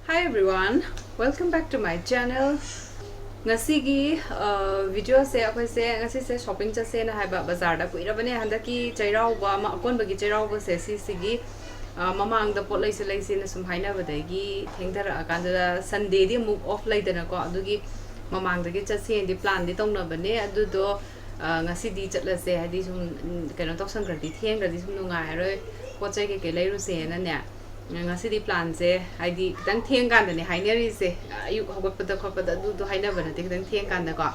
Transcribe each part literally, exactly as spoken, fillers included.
Hi everyone, welcome back to my channel. ꯉꯁꯤꯒꯤ ꯚꯤꯗꯤꯑꯣꯁꯦ ꯑꯩꯈꯣꯏꯁꯦ ꯉꯁꯤꯁꯦ ꯁꯣꯄꯤꯡ ꯆꯠꯁꯦꯅ ꯍꯥꯏꯕ꯫ ꯕꯖꯥꯔꯗ ꯀꯨꯏꯔꯕꯅꯦ, ꯍꯟꯗꯛꯀꯤ ꯆꯩꯔꯥꯎꯕ ꯑꯃ, ꯑꯀꯣꯟꯕꯒꯤ ꯆꯩꯔꯥꯎꯕꯁꯦ ꯁꯤꯁꯤꯒꯤ ꯃꯃꯥꯡꯗ ꯄꯣꯠ ꯂꯩꯁꯤ ꯂꯩꯁꯤꯅ ꯁꯨꯝ ꯍꯥꯏꯅꯕꯗꯒꯤ ꯊꯦꯡꯊꯔꯛꯑꯀꯥꯟꯗꯨꯗ ꯁꯟꯗꯦꯗꯤ ꯑꯃꯨꯛ ꯑꯣꯐ ꯂꯩꯗꯅꯀꯣ, ꯑꯗꯨꯒꯤ ꯃꯃꯥꯡꯗꯒꯤ ꯆꯠꯁꯦꯅꯗꯤ ꯄ꯭ꯂꯥꯟꯗꯤ ꯇꯧꯅꯕꯅꯦ꯫ ꯑꯗꯨꯗꯣ ꯉꯁꯤꯗꯤ ꯆꯠꯂꯁꯦ, ꯍꯥꯏꯗꯤ ꯁꯨꯝ ꯀꯩꯅꯣ ꯇꯧꯁꯟꯈ꯭ꯔꯗꯤ, ꯊꯦꯡꯈ꯭ꯔꯗꯤ ꯁꯨꯝ ꯅꯨꯡꯉꯥꯏꯔꯔꯣꯏ, ꯄꯣꯠ ꯆꯩ ꯀꯩꯀꯩ ꯂꯩꯔꯨꯁꯦꯅꯅꯦ꯫ ꯉꯁꯤꯗꯤ ꯄ꯭ꯂꯥꯟꯁꯦ ꯍꯥꯏꯗꯤ ꯈꯤꯇꯪ ꯊꯦꯡꯀꯥꯟꯗꯅꯦ ꯍꯥꯏꯅꯔꯤꯁꯦ꯫ ꯑꯌꯨꯛ ꯍꯧꯒꯠꯄꯗ ꯈꯣꯠꯄꯗ ꯑꯗꯨꯗꯣ ꯍꯥꯏꯅꯕ ꯅꯠꯇꯦ, ꯈꯤꯇꯪ ꯊꯦꯡꯀꯥꯟꯗꯀꯣ꯫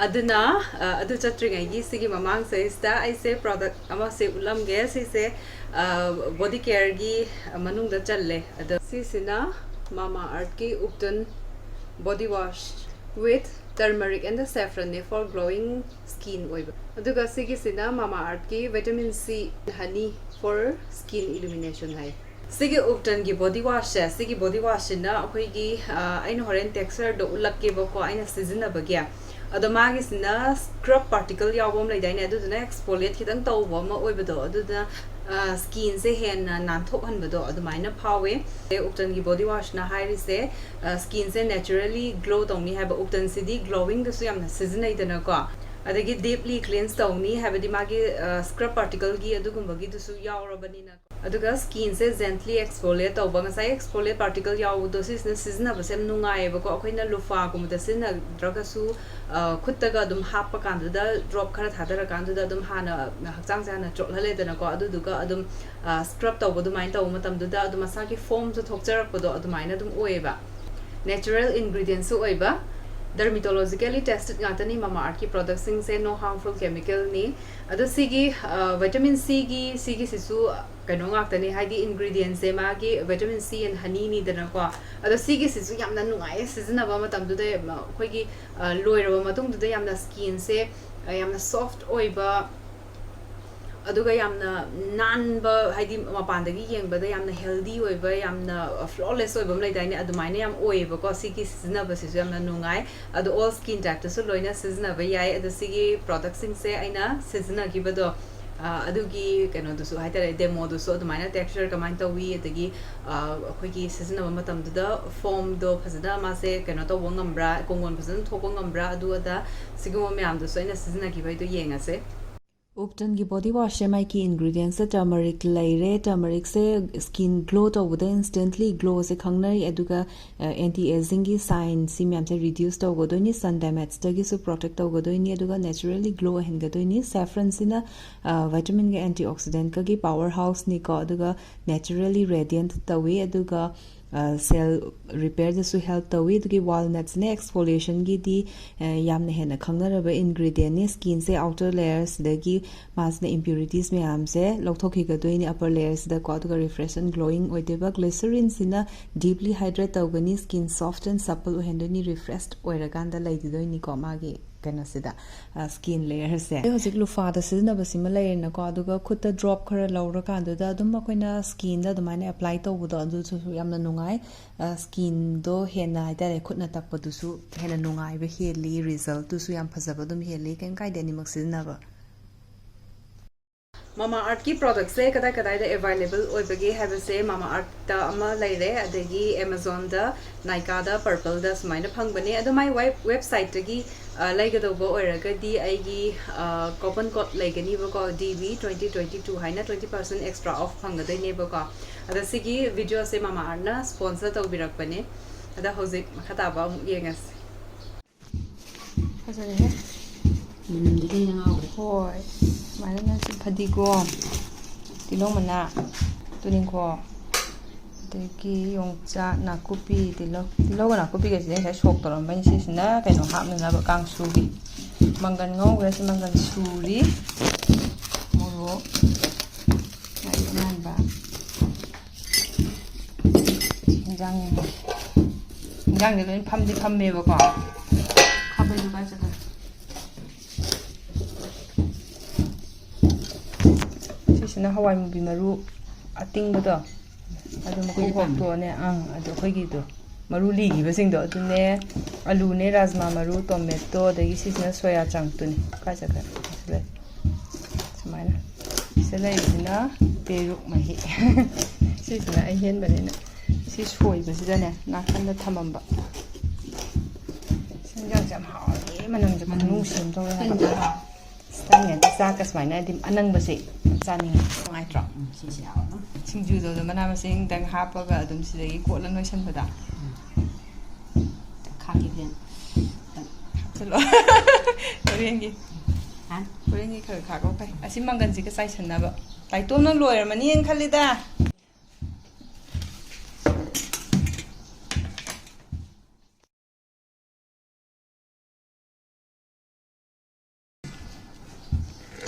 ꯑꯗꯨꯅ ꯑꯗꯨ ꯆꯠꯇ꯭ꯔꯤꯉꯩꯒꯤ ꯁꯤꯒꯤ ꯃꯃꯥꯡꯁꯤꯗꯩꯁꯤꯗ ꯑꯩꯁꯦ ꯄ꯭ꯔꯣꯗꯛ ꯑꯃꯁꯦ ꯎꯠꯂꯝꯒꯦ꯫ ꯁꯤꯁꯦ ꯕꯣꯗꯤ ꯀꯦꯌꯔꯒꯤ ꯃꯅꯨꯡꯗ ꯆꯜꯂꯦ꯫ ꯑꯗꯣ ꯁꯤꯁꯤꯅ ꯃꯥꯃꯥ ꯑꯥꯔꯠꯀꯤ ꯎꯞꯇꯟ body wash with turmeric and saffron ꯅꯦ for glowing skin ꯑꯣꯏꯕ꯫ ꯑꯗꯨꯒ ꯁꯤꯒꯤꯁꯤꯅ ꯃꯥꯃꯥ ꯑꯥꯔꯠꯀꯤ vitamin C honey for skin illumination ꯍꯥꯏ꯫ ꯁꯤꯒꯤ ꯎꯞꯇꯟꯒꯤ ꯕꯣꯗꯤ ꯋꯥꯁꯁꯦ, ꯁꯤꯒꯤ ꯕꯣꯗꯤ ꯋꯥꯁꯁꯤꯅ ꯑꯩꯈꯣꯏꯒꯤ ꯑꯩꯅ ꯍꯣꯔꯦꯟ ꯇꯦꯛꯁꯆꯔꯗꯣ ꯎꯠꯂꯛꯀꯦꯕꯀꯣ, ꯑꯩꯅ ꯁꯤꯖꯤꯟꯅꯕꯒꯤ꯫ ꯑꯗꯣ ꯃꯥꯒꯤꯁꯤꯅ ꯁ꯭ꯀ꯭ꯔꯕ ꯄꯥꯔꯇꯤꯀꯜ ꯌꯥꯎꯕ ꯑꯃ ꯂꯩꯗꯥꯏꯅꯦ, ꯑꯗꯨꯗꯨꯅ ꯑꯦꯛꯁꯐꯣꯂꯤꯌꯦꯠ ꯈꯤꯇꯪ ꯇꯧꯕ ꯑꯃ ꯑꯣꯏꯕꯗꯣ, ꯑꯗꯨꯗ ꯁ꯭ꯀꯤꯟꯁꯦ ꯍꯦꯟꯅ ꯅꯥꯟꯊꯣꯛꯍꯟꯕꯗꯣ ꯑꯗꯨꯃꯥꯏꯅ ꯐꯥꯎꯋꯦ꯫ ꯎꯞꯇꯟꯒꯤ ꯕꯣꯗꯤ ꯋꯥꯁꯅ ꯍꯥꯏꯔꯤꯁꯦ ꯁ꯭ꯀꯤꯟꯁꯦ ꯅꯦꯆꯔꯦꯜꯂꯤ ꯒ꯭ꯂꯣ ꯇꯧꯅꯤ ꯍꯥꯏꯕ꯫ ꯎꯞꯇꯟꯁꯤꯗꯤ ꯒ꯭ꯂꯣꯋꯤꯡꯗꯁꯨ ꯌꯥꯝꯅ ꯁꯤꯖꯤꯟꯅꯩꯗꯅꯀꯣ, ꯑꯗꯒꯤ ꯗꯤꯞꯂꯤ ꯀ꯭ꯂꯤꯟꯁ ꯇꯧꯅꯤ ꯍꯥꯏꯕꯗꯤ ꯃꯥꯒꯤ ꯁ꯭ꯀ꯭ꯔꯕ ꯄꯥꯔꯇꯤꯀꯜꯒꯤ ꯑꯗꯨꯒꯨꯝꯕꯒꯤꯗꯨꯁꯨ ꯌꯥꯎꯔꯕꯅꯤꯅ꯫ ꯑꯗꯨꯒ ꯁ꯭ꯀꯤꯟꯁꯦ ꯖꯦꯟꯇꯂꯤ ꯑꯦꯛꯁꯐꯣꯂꯤꯌꯦꯠ ꯇꯧꯕ꯫ ꯉꯁꯥꯏ ꯑꯦꯛꯁꯐꯣꯂꯤꯌꯦꯠ ꯄꯥꯔꯇꯤꯀꯜ ꯌꯥꯎꯕꯗꯣ ꯁꯤꯁꯤꯅ ꯁꯤꯖꯤꯟꯅꯕꯁꯦ ꯌꯥꯝ ꯅꯨꯡꯉꯥꯏꯌꯦꯕꯀꯣ꯫ ꯑꯩꯈꯣꯏꯅ ꯂꯨꯐꯥꯒꯨꯝꯕꯗ ꯁꯤꯖꯤꯟꯅꯗ꯭ꯔꯒꯁꯨ ꯈꯨꯠꯇꯒ ꯑꯗꯨꯝ ꯍꯥꯞꯄ ꯀꯥꯟꯗꯨꯗ, ꯗ꯭ꯔꯣꯞ ꯈꯔ ꯊꯥꯗꯔꯀꯥꯟꯗꯨꯗ ꯑꯗꯨꯝ ꯍꯥꯟꯅ ꯍꯛꯆꯥꯡꯁꯦ ꯍꯥꯟꯅ ꯆꯣꯠꯍꯜꯂꯦꯗꯅꯀꯣ, ꯑꯗꯨꯗꯨꯒ ꯑꯗꯨꯝ ꯁ꯭ꯀ꯭ꯔꯕ ꯇꯧꯕ ꯑꯗꯨꯃꯥꯏꯅ ꯇꯧꯕ ꯃꯇꯝꯗꯨꯗ ꯑꯗꯨꯝ ꯃꯁꯥꯒꯤ ꯐꯣꯝꯁꯨ ꯊꯣꯛꯆꯔꯛꯄꯗꯣ ꯑꯗꯨꯃꯥꯏꯅ ꯑꯗꯨꯝ ꯑꯣꯏꯌꯦꯕ꯫ ꯅꯦꯆꯔꯦꯜ ꯏꯟꯒ꯭ꯔꯤꯗꯤꯌꯦꯟꯁꯨ ꯑꯣꯏꯕ, ꯗꯔꯃꯤꯇꯣꯂꯣꯖꯤꯀꯦꯂꯤ ꯇꯦꯁꯇꯦꯠ ꯉꯥꯛꯇꯅꯤ ꯃꯃꯥ ꯑꯥꯔꯠꯀꯤ ꯄ꯭ꯔꯣꯗꯛꯁꯤꯡꯁꯦ, ꯅꯣ ꯍꯥꯔꯝꯐꯨꯜ ꯀꯦꯃꯤꯀꯦꯜꯅꯤ꯫ ꯑꯗꯣ ꯁꯤꯒꯤ ꯚꯤꯇꯥꯃꯤꯟ ꯁꯤꯒꯤ ꯁꯤꯒꯤꯁꯤꯁꯨ ꯀꯩꯅꯣ ꯉꯥꯛꯇꯅꯤ, ꯍꯥꯏꯗꯤ ꯏꯟꯒ꯭ꯔꯤꯗꯤꯌꯦꯟꯁꯁꯦ ꯃꯥꯒꯤ vitamin C and honeyꯅꯤꯗꯅꯀꯣ꯫ ꯑꯗꯣ ꯁꯤꯒꯤꯁꯤꯁꯨ ꯌꯥꯝꯅ ꯅꯨꯡꯉꯥꯏꯌꯦ ꯁꯤꯖꯤꯟꯅꯕ ꯃꯇꯝꯗꯨꯗ꯫ ꯑꯩꯈꯣꯏꯒꯤ ꯂꯣꯏꯔꯕ ꯃꯇꯨꯡꯗꯨꯗ ꯌꯥꯝꯅ ꯁ꯭ꯀꯤꯟꯁꯦ ꯌꯥꯝꯅ ꯁꯣꯐ ꯑꯣꯏꯕ, ꯑꯗꯨꯒ ꯌꯥꯝꯅ ꯅꯥꯟꯕ, ꯍꯥꯏꯗꯤ ꯃꯄꯥꯟꯗꯒꯤ ꯌꯦꯡꯕꯗ ꯌꯥꯝꯅ ꯍꯦꯜꯗꯤ ꯑꯣꯏꯕ, ꯌꯥꯝꯅ ꯐ꯭ꯂꯣꯂꯦꯁ ꯑꯣꯏꯕ ꯑꯃ ꯂꯩꯗꯥꯏꯅꯦ, ꯑꯗꯨꯃꯥꯏꯅ ꯌꯥꯝ ꯑꯣꯏꯌꯦꯕꯀꯣ꯫ ꯁꯤꯒꯤ ꯁꯤꯖꯤꯟꯅꯕꯁꯤꯁꯨ ꯌꯥꯝꯅ ꯅꯨꯡꯉꯥꯏ꯫ ꯑꯗꯣ ꯑꯣꯜ ꯁ꯭ꯀꯤꯟ ꯇꯥꯏꯞꯇꯁꯨ ꯂꯣꯏꯅ ꯁꯤꯖꯤꯟꯅꯕ ꯌꯥꯏ꯫ ꯑꯗꯣ ꯁꯤꯒꯤ ꯄ꯭ꯔꯣꯗꯛꯁꯤꯡꯁꯦ ꯑꯩꯅ ꯁꯤꯖꯤꯟꯅꯈꯤꯕꯗꯣ ꯑ, ꯑꯗꯨꯒꯤ ꯀꯩꯅꯣꯗꯨꯁꯨ ꯍꯥꯏꯇꯥꯔꯦ, ꯗꯦꯃꯣꯗꯨꯁꯨ ꯑꯗꯨꯃꯥꯏꯅ ꯇꯦꯛꯁꯆꯔ ꯀꯃꯥꯏꯅ ꯇꯧꯋꯤ, ꯑꯗꯒꯤ, ꯑ, ꯑꯩꯈꯣꯏꯒꯤ ꯁꯤꯖꯤꯟꯅꯕ ꯃꯇꯝꯗꯨꯗ ꯐꯣꯝꯗꯣ ꯐꯖꯅ ꯃꯥꯁꯦ ꯀꯩꯅꯣ ꯇꯧꯕ ꯉꯝꯕ꯭ꯔꯥ, ꯀꯣꯡꯒꯣꯟ ꯐꯖꯅ ꯊꯣꯛꯄ ꯉꯝꯕ꯭ꯔꯥ, ꯑꯗꯨ ꯑꯗꯥ ꯁꯤꯒꯨꯝꯕ ꯃꯌꯥꯝꯗꯨꯁꯨ ꯑꯩꯅ ꯁꯤꯖꯤꯟꯅꯈꯤꯕꯩꯗꯣ ꯌꯦꯡꯉꯁꯦ꯫ ꯎꯞꯇꯟꯒꯤ ꯕꯣꯗꯤ ꯋꯥꯁꯁꯦ ꯃꯥꯒꯤ ꯏꯟꯒ꯭ꯔꯤꯗꯤꯌꯦꯟꯁꯇ ꯇꯔꯃꯔꯤꯛ ꯂꯩꯔꯦ꯫ ꯇꯔꯃꯔꯤꯛꯁꯦ ꯁ꯭ꯀꯤꯟ ꯒ꯭ꯂꯣ ꯇꯧꯕꯗ ꯏꯟꯁꯇꯦꯟꯠꯂꯤ ꯒ꯭ꯂꯣꯁꯦ ꯈꯪꯅꯩ, ꯑꯗꯨꯒ ꯑꯦꯟꯇꯤ ꯑꯦꯖꯤꯡꯒꯤ ꯁꯥꯏꯟꯁꯤ ꯃꯌꯥꯝꯁꯦ ꯔꯤꯗ꯭ꯌꯨꯁ ꯇꯧꯒꯗꯣꯏꯅꯤ, ꯁꯟ ꯗꯦꯃꯦꯖꯇꯒꯤꯁꯨ ꯄ꯭ꯔꯣꯇꯦꯛ ꯇꯧꯒꯗꯣꯏꯅꯤ, ꯑꯗꯨꯒ ꯅꯦꯆꯔꯦꯜꯂꯤ ꯒ꯭ꯂꯣ ꯑꯣꯏꯍꯟꯒꯗꯣꯏꯅꯤ꯫ ꯁꯦꯐ꯭ꯔꯟꯁꯤꯅ ꯚꯥꯏꯇꯥꯃꯤꯟꯒ ꯑꯦꯟꯇꯤ ꯑꯣꯛꯁꯤꯗꯦꯟꯠꯀꯒꯤ ꯄꯥꯋꯔ ꯍꯥꯎꯁꯅꯤꯀꯣ, ꯑꯗꯨꯒ ꯅꯦꯆꯔꯦꯜꯂꯤ ꯔꯦꯗꯤꯌꯦꯟꯠ ꯇꯧꯏ, ꯑꯗꯨꯒ ꯁꯦꯜ ꯔꯤꯄꯦꯌꯔꯗꯁꯨ ꯍꯦꯜꯞ ꯇꯧꯏ꯫ ꯑꯗꯨꯒꯤ ꯋꯥꯜꯅꯠꯁꯤꯅ ꯑꯦꯛꯁꯐꯣꯂꯤꯌꯦꯁꯟꯒꯤꯗꯤ ꯌꯥꯝꯅ ꯍꯦꯟꯅ ꯈꯪꯅꯔꯕ ꯏꯟꯒ꯭ꯔꯤꯗꯤꯌꯦꯟꯠꯅꯤ꯫ ꯁ꯭ꯀꯤꯟꯁꯦ ꯑꯥꯎꯇꯔ ꯂꯦꯌꯔꯁꯤꯗꯒꯤ ꯃꯥꯁꯤꯅ ꯏꯝꯄ꯭ꯌꯨꯔꯤꯇꯤꯁ ꯃꯌꯥꯝꯁꯦ ꯂꯧꯊꯣꯛꯈꯤꯒꯗꯣꯏꯅꯤ ꯑꯄꯔ ꯂꯦꯌꯔꯁꯤꯗꯀꯣ, ꯑꯗꯨꯒ ꯔꯤꯐ꯭ꯔꯦꯁ ꯑꯦꯟ ꯒ꯭ꯂꯣꯋꯤꯡ ꯑꯣꯏꯗꯣꯏꯕ꯫ ꯒ꯭ꯂꯤꯁꯔꯤꯟꯁꯤꯅ ꯗꯤꯞꯂꯤ ꯍꯥꯏꯗ꯭ꯔꯦꯠ ꯇꯧꯒꯅꯤ, ꯁ꯭ꯀꯤꯟ ꯁꯣꯐ꯭ꯠ ꯑꯦꯟ ꯁꯄꯜ ꯑꯣꯏꯍꯟꯗꯣꯏꯅꯤ, ꯔꯤꯐ꯭ꯔꯦꯁ ꯑꯣꯏꯔꯀꯥꯟꯗ ꯂꯩꯈꯤꯗꯣꯏꯅꯤꯀꯣ ꯃꯥꯒꯤ ꯀꯩꯅꯣꯁꯤꯗ, ꯁ꯭ꯀꯤꯟ ꯂꯦꯌꯔꯁꯦ꯫ ꯑꯩ ꯍꯧꯖꯤꯛ ꯂꯨꯐꯥꯗ ꯁꯤꯖꯤꯟꯅꯕꯁꯤꯃ ꯂꯩꯔꯦꯅꯀꯣ, ꯑꯗꯨꯒ ꯈꯨꯠꯇ ꯗ꯭ꯔꯣꯞ ꯈꯔ ꯂꯧꯔꯀꯥꯟꯗꯨꯗ ꯑꯗꯨꯝ ꯑꯩꯈꯣꯏꯅ ꯁ꯭ꯀꯤꯟꯗ ꯑꯗꯨꯃꯥꯏꯅ ꯑꯦꯄ꯭ꯂꯥꯏ ꯇꯧꯕꯗꯣ ꯑꯗꯨꯁꯨ ꯌꯥꯝꯅ ꯅꯨꯡꯉꯥꯏ꯫ ꯁ꯭ꯀꯤꯟꯗꯣ ꯍꯦꯟꯅ ꯍꯥꯏꯇꯥꯔꯦ, ꯈꯨꯠꯅ ꯇꯛꯄꯗꯨꯁꯨ ꯍꯦꯟꯅ ꯅꯨꯡꯉꯥꯏꯕ ꯍꯦꯜꯂꯤ, ꯔꯤꯖꯜꯠꯇꯨꯁꯨ ꯌꯥꯝ ꯐꯖꯕ ꯑꯗꯨꯝ ꯍꯦꯜꯂꯤ꯫ ꯀꯩꯝ ꯀꯥꯏꯗꯦ ꯑꯅꯤꯃꯛ ꯁꯤꯖꯤꯟꯅꯕ꯫ ꯃꯃꯥ ꯑꯥꯔꯠꯀꯤ ꯄ꯭ꯔꯣꯗꯛꯁꯦ ꯀꯗꯥꯏ ꯀꯗꯥꯏꯗ ꯑꯦꯕꯥꯏꯂꯦꯕꯜ ꯑꯣꯏꯕꯒꯦ ꯍꯥꯏꯕꯁꯦ ꯃꯃꯥ ꯑꯥꯔꯠꯇ ꯑꯃ ꯂꯩꯔꯦ, ꯑꯗꯒꯤ ꯑꯦꯃꯥꯖꯣꯟꯗ, ꯅꯥꯏꯀꯥꯗ, ꯄꯔꯄꯜꯗ ꯁꯨꯃꯥꯏꯅ ꯐꯪꯕꯅꯦ꯫ ꯑꯗꯣ ꯃꯥꯏ ꯋꯦꯕ ꯋꯦꯕꯁꯥꯏꯠꯇꯒꯤ, ꯑ, ꯂꯩꯒꯗꯧꯕ ꯑꯣꯏꯔꯒꯗꯤ ꯑꯩꯒꯤ, ꯑ, ꯀꯣꯄꯟ ꯀꯣꯗ ꯂꯩꯒꯅꯤꯕꯀꯣ, D B twenty twenty two ꯍꯥꯏꯅ ꯇ꯭ꯋꯦꯟꯇꯤ ꯄꯥꯔꯁꯦꯟ ꯑꯦꯛꯁꯇ꯭ꯔꯥ ꯑꯣꯐ ꯐꯪꯒꯗꯣꯏꯅꯦꯕꯀꯣ꯫ ꯑꯗ ꯁꯤꯒꯤ ꯚꯤꯗꯤꯑꯣꯁꯦ ꯃꯃꯥ ꯑꯥꯔꯠꯅ ꯁ꯭ꯄꯣꯟꯁꯔ ꯇꯧꯕꯤꯔꯛꯄꯅꯦ꯫ ꯑꯗ ꯍꯧꯖꯤꯛ ꯃꯈꯥ ꯇꯥꯕ ꯑꯃꯨꯛ ꯌꯦꯡꯉꯁꯤ꯫ ꯐꯖꯔꯦꯍꯦ꯫ ꯃꯅꯝꯗꯤ ꯂꯩꯅ ꯉꯥꯎꯔꯦ꯫ ꯍꯣꯏ꯫ ꯁꯨꯃꯥꯏꯅ ꯅꯪꯁꯨ ꯐꯗꯤꯒꯣꯝ, ꯇꯤꯜꯍꯧ ꯃꯅꯥ, ꯇꯨꯅꯤꯡꯈꯣꯛ, ꯑꯗꯒꯤ ꯌꯣꯡꯆꯥꯛ, ꯅꯥꯀꯨꯞꯄꯤ, ꯇꯤꯜꯍꯧ, ꯇꯤꯜꯍꯧꯒ ꯅꯥꯀꯨꯞꯄꯤꯒꯁꯤꯗꯤ ꯑꯩ ꯉꯁꯥꯏ ꯁꯣꯛ ꯇꯧꯔꯝꯕꯅꯤ꯫ ꯁꯤꯁꯤꯅ ꯀꯩꯅꯣ ꯍꯥꯞꯅꯅꯕ ꯀꯥꯡꯁꯨꯒꯤ꯫ ꯃꯪꯒꯟ ꯉꯧꯈ꯭ꯔꯦ, ꯁꯤ ꯃꯪꯒꯟ ꯁꯨꯔꯤ꯫ ꯃꯣꯔꯣꯛ, ꯉꯥꯔꯤ ꯑꯉꯥꯟꯕ꯫ ꯏꯟꯖꯥꯡ, ꯏꯟꯖꯥꯡꯁꯦ ꯂꯣꯏ ꯐꯝꯗꯤ ꯐꯝꯃꯦꯕꯀꯣ꯫ ꯈꯥꯕꯩꯗꯣ ꯀꯥꯏ ꯆꯠꯈ꯭ꯔꯦ? ꯁꯤꯁꯤꯅ ꯍꯋꯥꯏ ꯃꯨꯕꯤ ꯃꯔꯨ ꯑꯇꯤꯡꯕꯗꯣ, ꯑꯗꯨ ꯃꯀꯨ ꯑꯩꯈꯣꯏꯅ ꯄꯥꯝꯃꯤ꯫ ꯈꯣꯛꯇꯣꯛꯑꯅꯦ꯫ ꯑꯪ, ꯑꯗꯨ ꯑꯩꯈꯣꯏꯒꯤꯗꯣ ꯃꯔꯨ ꯂꯤꯈꯤꯕꯁꯤꯡꯗꯣ ꯑꯗꯨꯅꯦ, ꯑꯂꯨꯅꯦ, ꯔꯥꯖꯃꯥ ꯃꯔꯨ, ꯇꯣꯃꯦꯇꯣ, ꯑꯗꯒꯤ ꯁꯤꯁꯤꯅ ꯁꯣꯌꯥ ꯆꯪꯛꯇꯨꯅꯤ꯫ ꯀꯥꯏ ꯆꯠꯈ꯭ꯔꯦ? ꯁꯤ ꯂꯩ꯫ ꯁꯨꯃꯥꯏꯅ꯫ ꯂꯩꯔꯤꯁꯤꯅ ꯄꯦꯔꯨꯛ ꯃꯍꯤ꯫ ꯁꯤꯁꯤꯅ ꯑꯩ ꯍꯦꯟꯕꯅꯤꯅ ꯁꯤ ꯁꯣꯏꯕꯁꯤꯗꯅꯦ ꯅꯥꯀꯟꯗ ꯊꯝꯃꯝꯕ꯫ ꯁꯤ ꯏꯟꯖꯥꯡꯁꯦ ꯌꯥꯝ ꯍꯥꯎꯔꯅꯤ, ꯃꯅꯝꯁꯦ ꯈꯨꯅꯨꯡꯁꯤ ꯑꯃ ꯇꯧꯔꯦ ꯍꯥꯏꯕ꯫ ꯆꯥꯛꯀ ꯁꯨꯃꯥꯏꯅ ꯍꯥꯏꯗꯤ ꯑꯅꯪꯕꯁꯦ ꯌꯥꯝ ꯆꯥꯅꯤꯡꯉꯤ꯫ ꯅꯨꯡꯉꯥꯏꯇ꯭ꯔꯣ? ꯎꯝ, ꯁꯤꯁꯦ ꯌꯥꯎꯔꯒ꯫ ꯁꯤꯡꯖꯨꯗꯣ ꯃꯅꯥ ꯃꯁꯤꯡꯗꯪ ꯍꯥꯞꯄꯒ ꯑꯗꯨꯝ ꯁꯤꯗꯒꯤ ꯀꯣꯠꯂ ꯅꯣꯏꯁꯟꯕꯗ꯫ ꯎꯝ꯫ ꯈꯥꯛꯀꯦ ꯐꯦꯟ꯫ ꯍꯥꯞꯆꯜꯂꯣ꯫ ꯍꯣꯔꯦꯟꯒꯤ꯫ ꯍꯥ? ꯍꯣꯔꯦꯟꯒꯤ ꯈꯔ ꯈꯥꯛꯀꯣ ꯐꯩ꯫ ꯑꯁꯤ ꯃꯪꯒꯟꯁꯤꯒ ꯆꯥꯏꯁꯟꯅꯕ꯫ ꯂꯥꯏꯇꯣꯝꯅ ꯂꯣꯏꯔꯝꯃꯅꯤꯅ ꯈꯜꯂꯤꯗ꯫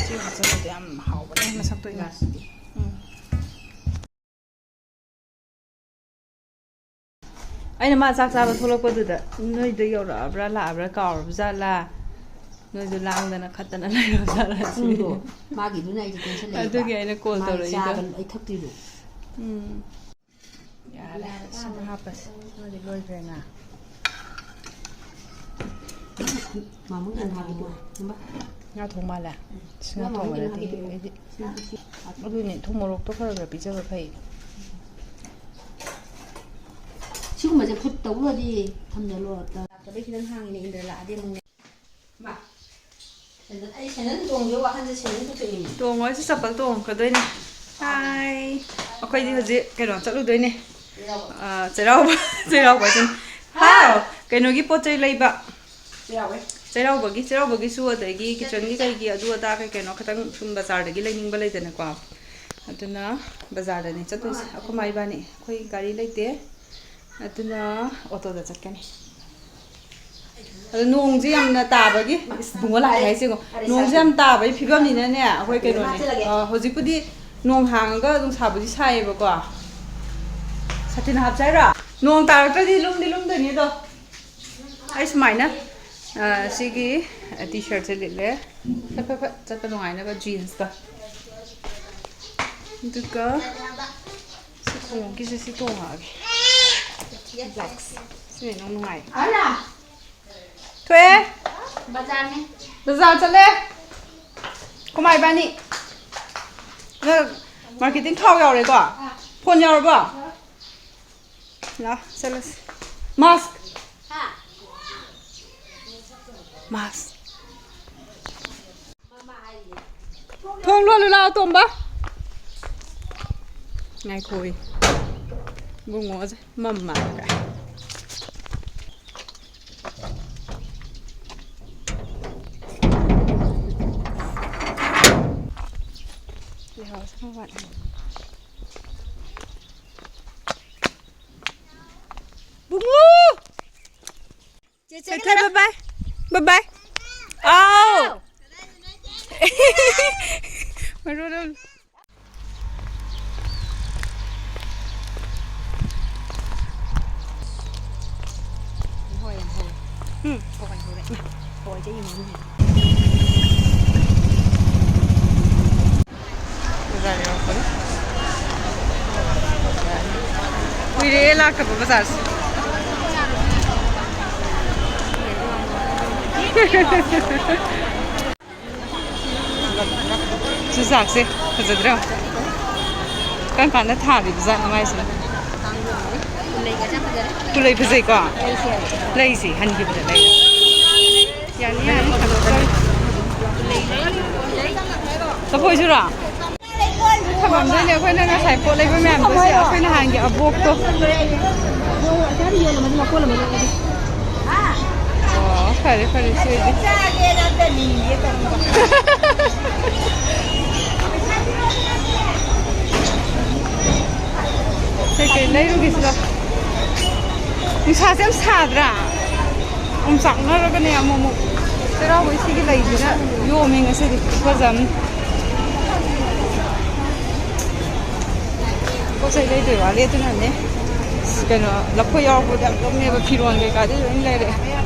ꯁꯤ ꯍꯥꯞꯆꯜꯂꯗꯤ ꯌꯥꯝ ꯍꯥꯎꯕꯅꯦ ꯃꯁꯛꯇꯣ ꯏꯃꯥ꯫ ꯎꯝ꯫ ꯑꯩꯅ ꯃꯥ ꯆꯥꯛ ꯆꯥꯕ ꯊꯣꯛꯂꯛꯄꯗꯨꯗ ꯅꯣꯏꯗ ꯌꯧꯔꯛꯑꯕ꯭ꯔꯥ ꯂꯥꯛꯑꯕ꯭ꯔꯥ ꯀꯥꯎꯔꯕ ꯖꯥꯠꯂꯥ? ꯅꯣꯏꯗꯣ ꯂꯥꯡꯗꯅ ꯈꯠꯇꯅ ꯂꯩꯔꯕ ꯖꯥꯠꯂꯥ ꯁꯤꯅꯤ꯫ ꯄꯨꯡꯗꯣ ꯃꯥꯒꯤꯗꯨꯅ ꯑꯩꯁꯦ tension ꯂꯩꯕ꯫ ꯑꯗꯨꯒꯤ ꯑꯩꯅ call ꯃꯥꯒꯤ ꯇꯧꯔꯛꯏꯗꯣ꯫ ꯆꯥꯕ ꯑꯩ ꯊꯛꯇ꯭ꯔꯤꯗꯣ꯫ ꯎꯝ꯫ ꯌꯥꯔꯦ, ꯁꯤꯃ ꯍꯥꯞꯄꯁꯤ꯫ ꯅꯣꯏꯗꯤ ꯂꯣꯏꯈ꯭ꯔꯦ ꯉꯥ꯫ ꯃꯥꯃꯨ ꯀꯩꯅꯣ ꯍꯥꯞꯄꯤꯗꯣ? ꯉꯥ ꯊꯣꯡ ꯃꯥꯜꯂꯦ꯫ ꯁꯤ ꯉꯥ ꯊꯣꯡꯕꯗꯗꯤ ꯑꯩꯗꯤ ꯑꯗꯨꯅꯦ, ꯊꯨꯝ ꯃꯣꯔꯣꯛꯇꯣ ꯈꯔ ꯈꯔ ꯄꯤꯖꯕ ꯐꯩ꯫ ꯁꯤꯒꯨꯝꯕꯁꯦ ꯐꯨꯠ ꯇꯧꯔꯗꯤ ꯊꯝꯖꯜꯂꯣ꯫ ꯂꯥꯛꯄꯗꯩ ꯈꯤꯇꯪ ꯍꯥꯡꯉꯤꯅꯦ, ꯏꯟꯗ꯭ꯔ ꯂꯥꯛꯑꯗꯤ ꯑꯃꯨꯛꯅꯦ꯫ ꯃꯥ, ꯁꯦꯟꯗꯟ, ꯑꯩ ꯁꯦꯟꯗꯟ ꯇꯣꯡꯗꯦ, ꯋꯥꯈꯜꯁꯦ ꯁꯦꯟꯗꯟ ꯄꯨꯊꯣꯛꯏꯅꯦ꯫ ꯇꯣꯡꯉꯣ, ꯑꯩꯁꯨ ꯆꯄꯜ ꯇꯣꯡꯉꯛꯀꯗꯣꯏꯅꯦ꯫ ꯍꯥꯏ꯫ ꯑꯩꯈꯣꯏꯗꯤ ꯍꯧꯖꯤꯛ ꯀꯩꯅꯣ ꯆꯠꯂꯨꯗꯣꯏꯅꯦ꯫ ꯆꯩꯔꯥꯎꯕ꯫ ꯑ, ꯆꯩꯔꯥꯎꯕ, ꯆꯩꯔꯥꯎꯕ ꯍꯥꯏꯁꯤꯅꯦ꯫ ꯍꯥꯎ! ꯀꯩꯅꯣꯒꯤ ꯄꯣꯠ ꯆꯩ ꯂꯩꯕ꯫ ꯆꯩꯔꯥꯎꯕꯩ? ꯆꯩꯔꯥꯎꯕꯒꯤ, ꯆꯩꯔꯥꯎꯕꯒꯤꯁꯨ, ꯑꯗꯒꯤ kitchenꯒꯤ ꯀꯩꯒꯤ ꯑꯗꯨ ꯑꯗꯥ ꯀꯩ ꯀꯩꯅꯣ ꯈꯤꯇꯪ ꯁꯨꯝ ꯕꯖꯥꯔꯗꯒꯤ ꯂꯩꯅꯤꯡꯕ ꯂꯩꯗꯅꯀꯣ꯫ ꯑꯗꯨꯅ ꯕꯖꯥꯔꯗꯅꯦ ꯆꯠꯇꯣꯏꯁꯦ꯫ ꯑꯩꯈꯣꯏ ꯃꯥ ꯏꯕꯥꯅꯤ꯫ ꯑꯩꯈꯣꯏ ꯒꯥꯔꯤ ꯂꯩꯇꯦ꯫ ꯑꯗꯨꯅ ꯑꯣꯇꯣꯗ ꯆꯠꯀꯅꯤ꯫ ꯑꯗꯣ ꯅꯣꯡꯁꯦ ꯌꯥꯝꯅ ꯇꯥꯕꯒꯤ, ꯏꯁ, ꯕꯨꯡꯉꯣ ꯂꯥꯛꯑꯦ ꯍꯥꯏꯁꯦ ꯌꯦꯡꯉꯣ꯫ ꯅꯣꯡꯁꯦ ꯌꯥꯝ ꯇꯥꯕꯒꯤ ꯐꯤꯕꯝꯅꯤꯅꯅꯦ, ꯑꯩꯈꯣꯏ ꯀꯩꯅꯣꯅꯦ, ꯑ, ꯍꯧꯖꯤꯛꯄꯨꯗꯤ ꯅꯣꯡ ꯍꯥꯡꯉꯒ ꯅꯨꯡꯁꯥꯕꯨꯗꯤ ꯁꯥꯏꯌꯦꯕꯀꯣ꯫ ꯁꯥꯇꯤꯟ ꯍꯥꯞꯁꯦ ꯍꯥꯏꯔꯣ? ꯅꯣꯡ ꯇꯥꯔꯛꯇ꯭ꯔꯗꯤ ꯂꯨꯝꯗꯤ ꯂꯨꯝꯗꯣꯏꯅꯤ ꯑꯗꯣ꯫ ꯑꯩ ꯁꯨꯃꯥꯏꯅ, ꯑ, ꯁꯤꯒꯤ, ꯑ, T-shirtꯁꯦ ꯂꯤꯠꯂꯦ꯫ ꯐꯠ ꯐꯠ ꯐꯠ ꯆꯠꯄ ꯅꯨꯡꯉꯥꯏꯅꯕ jeansꯀ꯫ ꯑꯗꯨꯒ ꯁꯤ ꯈꯣꯡꯎꯞꯀꯤꯁꯦ ꯁꯤ ꯇꯣꯡꯉꯛꯑꯒꯦ꯫ Blacks꯫ ꯁꯤꯅ ꯏꯅꯨꯡ ꯅꯨꯡꯉꯥꯏ꯫ ꯊꯣꯛꯑꯦ꯫ ꯕꯖꯥꯔꯅꯦ꯫ ꯕꯖꯥꯔ ꯆꯠꯂꯦ꯫ ꯀꯃꯥꯏ ꯏꯕꯥꯅꯤ? ꯅꯪ ꯃꯥꯔꯀꯦꯇꯤꯡ ꯊꯥꯎ ꯌꯥꯎꯔꯦꯀꯣ? ꯐꯣꯟ ꯌꯥꯎꯔꯕꯣ? ꯂꯥꯛꯑꯣ, ꯆꯠꯂꯁꯤ꯫ ꯃꯥꯁꯛ꯫ ꯃꯥꯁꯛ꯫ ꯊꯣꯡ ꯂꯣꯜꯂꯨ ꯂꯥꯛꯑꯣ, ꯇꯣꯝꯕ꯫ ꯉꯥꯏꯈꯣꯌꯦ꯫ ꯏꯕꯨꯡꯉꯣꯁꯦ ꯃꯝꯃ ꯀꯥꯏ꯫ ꯂꯩꯍꯧꯔꯁꯅꯨ ꯋꯥꯠꯂꯤ꯫ ꯕꯨꯡꯉꯣ! ꯆꯦꯆꯦ, ꯆꯠꯈ꯭ꯔꯦ, bye bye꯫ Bye bye꯫ ꯑꯥꯎ꯫ ꯃꯔꯣꯟ ꯑꯃ꯫ ꯍꯣꯏ, ꯌꯥꯝ ꯍꯧꯋꯦ꯫ ꯎꯝ꯫ ꯍꯋꯥꯏ ꯍꯧꯔꯦ꯫ ꯏꯃꯥ, ꯍꯋꯥꯏꯁꯦ ꯑꯩ ꯌꯦꯡꯉꯝꯗꯦ꯫ ꯕꯖꯥꯔ ꯌꯧꯔꯛꯄꯗ꯫ ꯀꯨꯏꯔꯦ ꯂꯥꯛꯇꯕ ꯕꯖꯥꯔꯁꯦ꯫ ꯆꯨꯖꯥꯛꯁꯦ ꯐꯖꯗ꯭ꯔꯣ? ꯀꯔꯝ ꯀꯥꯟꯗ ꯊꯥꯔꯤꯕ ꯖꯥꯠꯅꯣ ꯃꯥꯏꯁꯤꯅ? ꯄꯨꯂꯩ ꯐꯖꯩꯀꯣ? ꯂꯩꯁꯦ ꯍꯟꯈꯤꯕꯗ ꯂꯩ꯫ ꯌꯥꯅꯤ, ꯌꯥꯅꯤ, ꯊꯝꯃꯣ, ꯊꯝꯃꯣ꯫ ꯂꯐꯣꯏꯁꯨꯔꯣ? ꯊꯝꯃꯝꯗꯣꯏꯅꯦ ꯑꯩꯈꯣꯏꯅ ꯉꯁꯥꯏ ꯄꯣꯠ ꯂꯩꯕ ꯃꯌꯥꯝꯗꯣ, ꯁꯤ ꯑꯩꯈꯣꯏ ꯅꯍꯥꯟꯒꯤ ꯑꯕꯣꯛꯇꯣ꯫ ꯑꯣ, ꯐꯔꯦ, ꯐꯔꯦ, ꯁꯤꯗꯤ꯫ ꯀꯩꯀꯩ ꯂꯩꯔꯨꯒꯦ ꯁꯤꯗ? ꯅꯨꯡꯁꯥꯁꯦ ꯌꯥꯝ ꯁꯥꯗ꯭ꯔꯥ? ꯑꯣꯝꯆꯥꯛꯅꯔꯒꯅꯦ ꯑꯃꯨꯛ ꯑꯃꯨꯛ꯫ ꯆꯩꯔꯥꯎꯕꯒꯤ ꯁꯤꯒꯤ ꯂꯩꯁꯤꯅ ꯌꯣꯝꯃꯦ ꯉꯁꯤꯗꯤ, ꯈꯨꯐꯖ ꯑꯃꯅꯤ꯫ ꯄꯣꯠ ꯆꯩ ꯂꯩꯗꯣꯏ ꯋꯥꯠꯂꯤ, ꯑꯗꯨꯅꯅꯦ꯫ ꯀꯩꯅꯣ, ꯂꯐꯣꯏ ꯌꯥꯎꯔꯛꯄꯗ ꯌꯥꯝ ꯌꯣꯝꯃꯦꯕ, ꯐꯤꯔꯣꯟ ꯀꯩꯀꯥꯗꯤ ꯂꯣꯏ ꯂꯩꯔꯛꯑꯦ꯫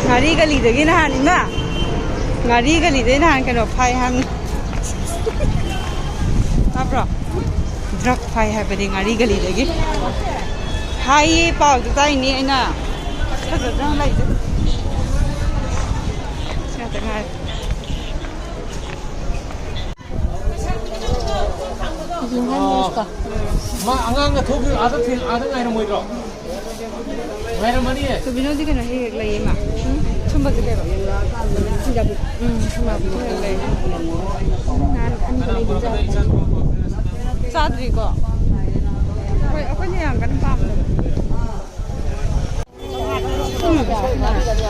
ꯉꯥꯔꯤ ꯒꯂꯤꯗꯒꯤ ꯅꯍꯥꯟ, ꯏꯃꯥ, ꯉꯥꯔꯤ ꯒꯂꯤꯗꯩ ꯅꯍꯥꯟ ꯀꯩꯅꯣ ꯐꯥꯏ ꯍꯥꯏꯕꯅꯤ꯫ ꯇꯥꯕ꯭ꯔꯣ? ꯗ꯭ꯔꯛ ꯐꯥꯏ ꯍꯥꯏꯕꯅꯤ ꯉꯥꯔꯤ ꯒꯂꯤꯗꯒꯤ꯫ ꯍꯥꯏꯌꯦ, ꯄꯥꯎꯗꯨ ꯇꯥꯏꯅꯦ ꯑꯩꯅ꯫ ꯐꯖꯗ꯭ꯔꯥ ꯂꯩꯁꯦ? ꯁꯤ ꯉꯥꯛꯇ ꯉꯥꯏꯔꯦ꯫ ꯃꯥ ꯑꯉꯥꯡꯒ ꯊꯣꯛꯈꯤꯕ ꯑꯥꯗ ꯊꯦꯡ-, ꯑꯥꯗ ꯉꯥꯏꯔꯝꯃꯣꯏꯗ꯭ꯔꯣ? ꯉꯥꯏꯔꯝꯃꯅꯤꯌꯦ꯫ ꯁꯨꯕꯤꯅꯣꯗꯤ ꯀꯩꯅꯣ ꯍꯦꯛ ꯍꯦꯛ ꯂꯩꯌꯦ ꯃꯥ꯫ ꯎꯝ? ꯁꯨꯝꯕꯁꯦ ꯀꯩꯕ? ꯎꯝ, ꯁꯨꯝꯕꯁꯦ ꯍꯦꯛ ꯍꯦꯛ ꯂꯩꯌꯦ꯫ ꯅꯍꯥꯟ ꯑꯅꯤꯒ ꯂꯩꯕ ꯆꯥꯗ꯭ꯔꯤꯀꯣ? ꯍꯣꯏ, ꯑꯩꯈꯣꯏꯅ ꯌꯥꯝ ꯀꯟꯅ ꯄꯥꯝꯗꯕ꯫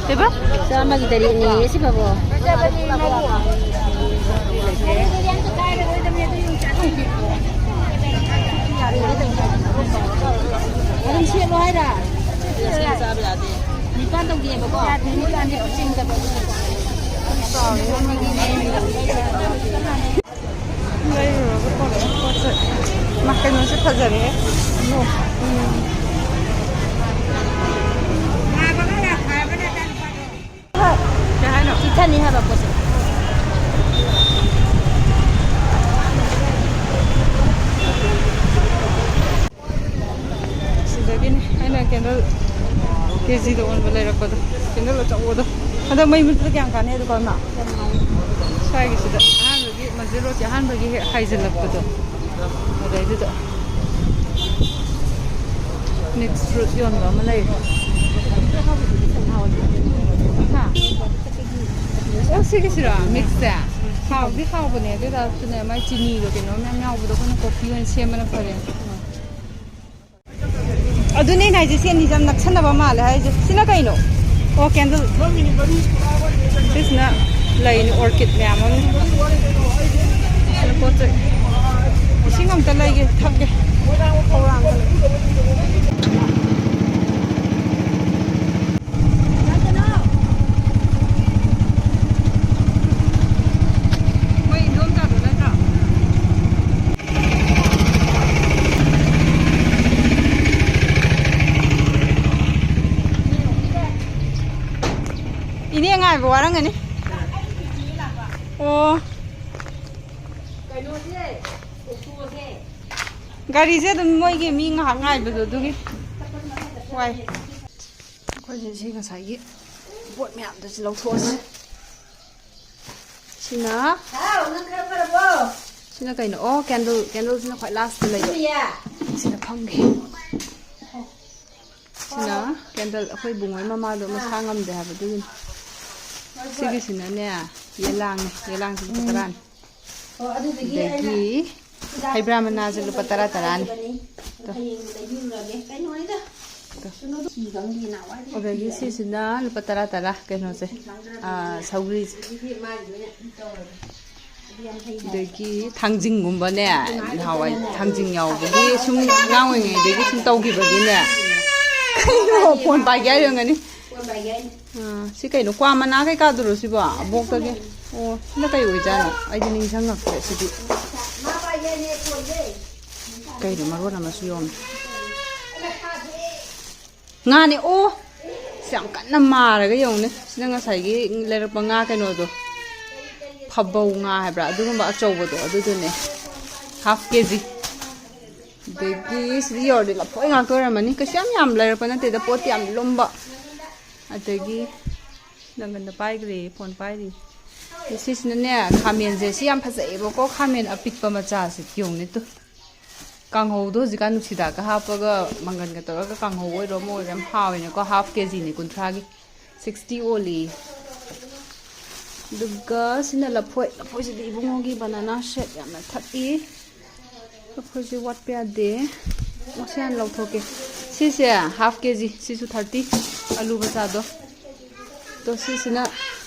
ꯀꯩꯕ? ꯆꯥꯝꯃꯒꯤ ꯇꯔꯦꯠꯅꯦꯌꯦ ꯁꯤꯐꯥꯎꯕ꯫ ꯑꯗꯨꯝ ꯁꯦꯠꯂꯣ ꯍꯥꯏꯔ? ꯅꯤꯄꯥꯟ ꯇꯧꯒꯦꯕꯀꯣ꯫ ꯂꯩꯔꯨꯔꯒ ꯄꯣꯔꯛꯑꯦ ꯄꯣꯠ ꯆꯩ꯫ ꯃꯥ, ꯀꯩꯅꯣꯁꯦ ꯐꯖꯔꯦꯍꯦ꯫ ꯎꯝ꯫ ꯀꯩ ꯍꯥꯏꯅꯣ? ꯆꯤꯊꯅꯤ ꯍꯥꯏꯕ ꯄꯣꯠꯁꯦ꯫ ꯁꯤꯗꯒꯤꯅꯦ ꯑꯩꯅ candle ꯀꯦꯖꯤꯗ ꯑꯣꯟꯕ ꯂꯩꯔꯛꯄꯗꯣ, candle ꯑꯆꯧꯕꯗꯣ꯫ ꯍꯟꯗꯛ ꯃꯩ ꯃꯨꯠꯄꯗ ꯀꯌꯥꯝ ꯀꯥꯟꯅꯩ ꯑꯗꯨ ꯀꯣ, ꯏꯃꯥ? ꯁ꯭ꯋꯥꯏꯒꯤꯁꯤꯗ ꯑꯍꯥꯟꯕꯒꯤ ꯃꯟꯖꯨ ꯔꯣꯗꯀꯤ ꯑꯍꯥꯟꯕꯒꯤ ꯍꯦꯛ ꯍꯥꯏꯖꯤꯜꯂꯛꯄꯗꯣ, ꯑꯗꯩꯗꯨꯗ mix fruit ꯌꯣꯟꯕ ꯑꯃ ꯂꯩꯔꯦ꯫ ꯍꯥ? ꯑꯣ, ꯁꯤꯒꯤꯁꯤꯔꯣ? Mix ꯁꯦ? ꯍꯥꯎꯗꯤ ꯍꯥꯎꯕꯅꯦ, ꯑꯗꯨ ꯑꯣꯏꯇꯥꯔꯁꯨꯅꯦ, ꯃꯥꯏ ꯆꯤꯅꯤꯒ ꯀꯩꯅꯣ ꯃꯌꯥꯝ ꯌꯥꯎꯕꯗꯣ ꯑꯩꯈꯣꯏꯅ coffee ꯑꯣꯏꯅ ꯁꯦꯝꯕꯅ ꯐꯔꯦ꯫ ꯑꯗꯨꯅꯦ ꯑꯩꯅ ꯍꯥꯏꯁꯦ, ꯁꯤ ꯑꯅꯤꯁꯦ ꯌꯥꯝ ꯅꯛꯁꯟꯅꯕ ꯃꯥꯜꯂꯦ ꯍꯥꯏꯁꯦ꯫ ꯁꯤꯅ ꯀꯩꯅꯣ? ꯑꯣ, candle꯫ ꯁꯤꯁꯤꯅ ꯂꯩꯅꯤ, orchid ꯃꯌꯥꯝ ꯑꯃ꯫ ꯁꯤꯅ ꯄꯣꯠ ꯆꯩ꯫ ꯏꯁꯤꯡ ꯑꯝꯇ ꯂꯩꯒꯦ, ꯊꯛꯀꯦ꯫ ꯈꯧꯔꯥꯡꯒꯜꯂꯦ꯫ ꯃꯣꯏ ꯏꯟꯗꯣꯝꯆꯥꯗꯣ ꯅꯠꯇ꯭ꯔꯣ? ꯏꯅꯦ ꯉꯥꯏꯕ ꯋꯥꯔꯝꯒꯅꯤ꯫ ꯑꯣ꯫ ꯒꯥꯔꯤꯁꯦ ꯑꯗꯨꯝ ꯃꯣꯏꯒꯤ ꯃꯤ ꯉꯥꯏꯍꯥꯛ ꯉꯥꯏꯕꯗꯣ ꯑꯗꯨꯒꯤ ꯋꯥꯏ꯫ ꯑꯩꯈꯣꯏꯁꯦ ꯁꯤ ꯉꯁꯥꯏꯒꯤ ꯄꯣꯠ ꯃꯌꯥꯝꯗꯨꯁꯨ ꯂꯧꯊꯣꯛꯑꯁꯤ꯫ ꯁꯤꯅ ꯍꯥꯎ, ꯅꯪ ꯈꯔ ꯐꯔꯕꯣ? ꯁꯤꯅ ꯀꯩꯅꯣ? ꯑꯣ, ꯀꯦꯟꯗꯜ꯫ ꯀꯦꯟꯗꯜꯁꯤꯅ ꯈ꯭ꯋꯥꯏ ꯂꯥꯁꯇ ꯂꯩꯕ꯫ ꯏꯃꯤꯌꯥ꯫ ꯁꯤꯗ ꯐꯝꯒꯦ꯫ ꯁꯤꯅ ꯀꯦꯟꯗꯜ꯫ ꯑꯩꯈꯣꯏ ꯏꯕꯨꯡꯉꯣꯒꯤ ꯃꯃꯥꯗꯣ ꯃꯁꯥ ꯉꯝꯗꯦ ꯍꯥꯏꯕ, ꯑꯗꯨꯒꯤꯅꯤ꯫ ꯍꯣꯏ, ꯍꯣꯏ꯫ ꯁꯤꯒꯤꯁꯤꯅꯅꯦ, ꯌꯦꯂꯥꯡꯅꯦ꯫ ꯌꯦꯂꯥꯡꯁꯤ ꯂꯨꯄꯥ ꯎꯝ꯫ ꯇꯔꯥꯅꯤ꯫ ꯑꯣ, ꯑꯗꯨꯗꯨꯒꯤ ꯑꯩꯅ ꯑꯗꯒꯤ ꯍꯤꯗꯥꯛ ꯍꯩꯕ꯭ꯔꯥ ꯃꯅꯥꯁꯦ ꯂꯨꯄꯥ ꯇꯔꯥ ꯇꯔꯥꯅꯤ꯫ ꯍꯥꯏꯕꯅꯤ꯫ ꯇꯣ꯫ ꯍꯌꯦꯡ ꯂꯩꯕꯤꯔꯨꯔꯒꯦ꯫ ꯀꯩꯅꯣꯅꯤꯗ꯫ ꯇꯣ꯫ ꯀꯩꯅꯣꯗꯣ ꯐꯤꯗꯪꯒꯤ ꯅꯍꯥꯟꯋꯥꯏꯗꯤ ꯑꯗꯒꯤ ꯁꯤꯁꯤꯅ ꯂꯨꯄꯥ ꯇꯔꯥ ꯇꯔꯥ ꯀꯩꯅꯣꯁꯦ, ꯑꯥ, ꯁꯧꯒ꯭ꯔꯤꯁꯦ꯫ ꯑꯗꯨꯗꯤ ꯃꯥꯒꯤꯗ ꯑꯣꯏꯅ ꯇꯧꯔꯒꯦ꯫ ꯑꯗꯨꯗꯤ ꯌꯥꯝ ꯐꯩ ꯍꯥꯏ꯫ ꯑꯗꯒꯤ ꯊꯥꯡꯖꯤꯡꯒꯨꯝꯕꯅꯦ, ꯅꯍꯥꯟꯋꯥꯏ ꯊꯥꯡꯖꯤꯡ ꯌꯥꯎꯕꯒꯤ ꯁꯨꯝ ꯑꯉꯥꯡ ꯑꯣꯏꯔꯤꯉꯩꯗꯒꯤ ꯁꯨꯝ ꯇꯧꯈꯤꯕꯒꯤꯅꯦ꯫ ꯀꯩꯅꯣ, ꯐꯣꯟ ꯄꯥꯏꯒꯦ ꯍꯥꯏꯔꯝꯒꯅꯤ꯫ ꯐꯣꯟ ꯄꯥꯏꯒꯦ ꯍꯥꯏꯅꯤ꯫ ꯑꯥ, ꯁꯤ ꯀꯩꯅꯣ, ꯀ꯭ꯋꯥ ꯃꯅꯥ ꯀꯩꯀꯥꯗꯨꯔꯣ ꯁꯤꯕꯣ? ꯑꯕꯣꯛꯇꯒꯤ꯫ ꯑꯣ, ꯁꯤꯅ ꯀꯩ ꯑꯣꯏꯖꯥꯠꯅꯣ? ꯑꯩꯗꯤ ꯅꯤꯡꯁꯤꯡꯉꯛꯇ꯭ꯔꯦ ꯁꯤꯗꯤ꯫ ꯃꯥ ꯄꯥꯏꯒꯦ ꯍꯥꯏꯅꯦ ꯐꯣꯟꯁꯦ꯫ ꯀꯩꯅꯣ, ꯃꯔꯣꯟ ꯑꯃꯁꯨ ꯌꯣꯝꯃꯤ꯫ ꯉꯥꯅꯦ꯫ ꯑꯣ! ꯑꯁ, ꯌꯥꯝ ꯀꯟꯅ ꯃꯥꯔꯒ ꯌꯦꯡꯉꯨꯅꯦ꯫ ꯁꯤꯅ ꯉꯁꯥꯏꯒꯤ ꯂꯩꯔꯛꯄ ꯉꯥ ꯀꯩꯅꯣꯗꯣ, ꯐꯕꯧ ꯉꯥ ꯍꯥꯏꯕ꯭ꯔꯥ? ꯑꯗꯨꯒꯨꯝꯕ ꯑꯆꯧꯕꯗꯣ, ꯑꯗꯨꯗꯨꯅꯦ꯫ ꯍꯥꯐ ꯀꯦ ꯖꯤ꯫ ꯑꯗꯒꯤ ꯁꯤꯗ ꯌꯧꯔꯗꯤ ꯂꯐꯣꯏ ꯉꯥꯛꯇ ꯑꯣꯏꯔꯝꯃꯅꯤ꯫ ꯀꯩꯁꯨ ꯌꯥꯝ ꯌꯥꯝ ꯂꯩꯔꯛꯄ ꯅꯠꯇꯦꯗ, ꯄꯣꯠꯇꯤ ꯌꯥꯝ ꯂꯨꯝꯕ꯫ ꯑꯗꯒꯤ ꯅꯪꯒꯟꯗ ꯄꯥꯏꯈ꯭ꯔꯦ, ꯐꯣꯟ ꯄꯥꯏꯔꯤ꯫ ꯑꯗ ꯁꯤꯁꯤꯅꯅꯦ, ꯈꯥꯃꯦꯟꯁꯦ꯫ ꯁꯤ ꯌꯥꯝ ꯐꯖꯩꯌꯦꯕꯀꯣ, ꯈꯥꯃꯦꯟ ꯑꯄꯤꯛꯄ ꯃꯆꯥꯁꯦ꯫ ꯌꯦꯡꯉꯨꯅꯦ ꯇꯨ꯫ ꯀꯥꯡꯍꯧꯗꯣ ꯍꯧꯖꯤꯛꯀꯥꯟ ꯅꯨꯡꯁꯤꯗꯥꯛꯀ ꯍꯥꯞꯄꯒ, ꯃꯪꯒꯟꯒ ꯇꯧꯔꯒ ꯀꯥꯡꯍꯧ ꯑꯣꯏꯔꯣ ꯑꯃ ꯑꯣꯏꯔꯣ ꯌꯥꯝ ꯍꯥꯎꯋꯦꯅꯀꯣ꯫ ꯍꯥꯐ ꯀꯦ ꯖꯤꯅꯦ, ꯀꯨꯟꯊ꯭ꯔꯥꯒꯤ꯫ ꯁꯤꯛꯁꯇꯤ ꯑꯣꯜꯂꯤ꯫ ꯑꯗꯨꯒ ꯁꯤꯅ ꯂꯐꯣꯏ꯫ ꯂꯐꯣꯏꯁꯤꯗꯤ ꯏꯕꯨꯡꯉꯣꯒꯤ ꯕꯅꯥꯅꯥ ꯁꯦꯛ ꯌꯥꯝꯅ ꯊꯛꯏ꯫ ꯂꯐꯣꯏꯁꯦ ꯋꯥꯠꯄ ꯌꯥꯗꯦ꯫ ꯑꯣ, ꯁꯤ ꯍꯥꯟꯅ ꯂꯧꯊꯣꯛꯀꯦ꯫ ꯁꯤꯁꯦ ꯍꯥꯐ ꯀꯦ ꯖꯤ, ꯁꯤꯁꯨ ꯊꯥꯔꯇꯤ꯫ ꯑꯂꯨ ꯃꯆꯥꯗꯣ꯫ ꯑꯗꯣ ꯁꯤꯁꯤꯅ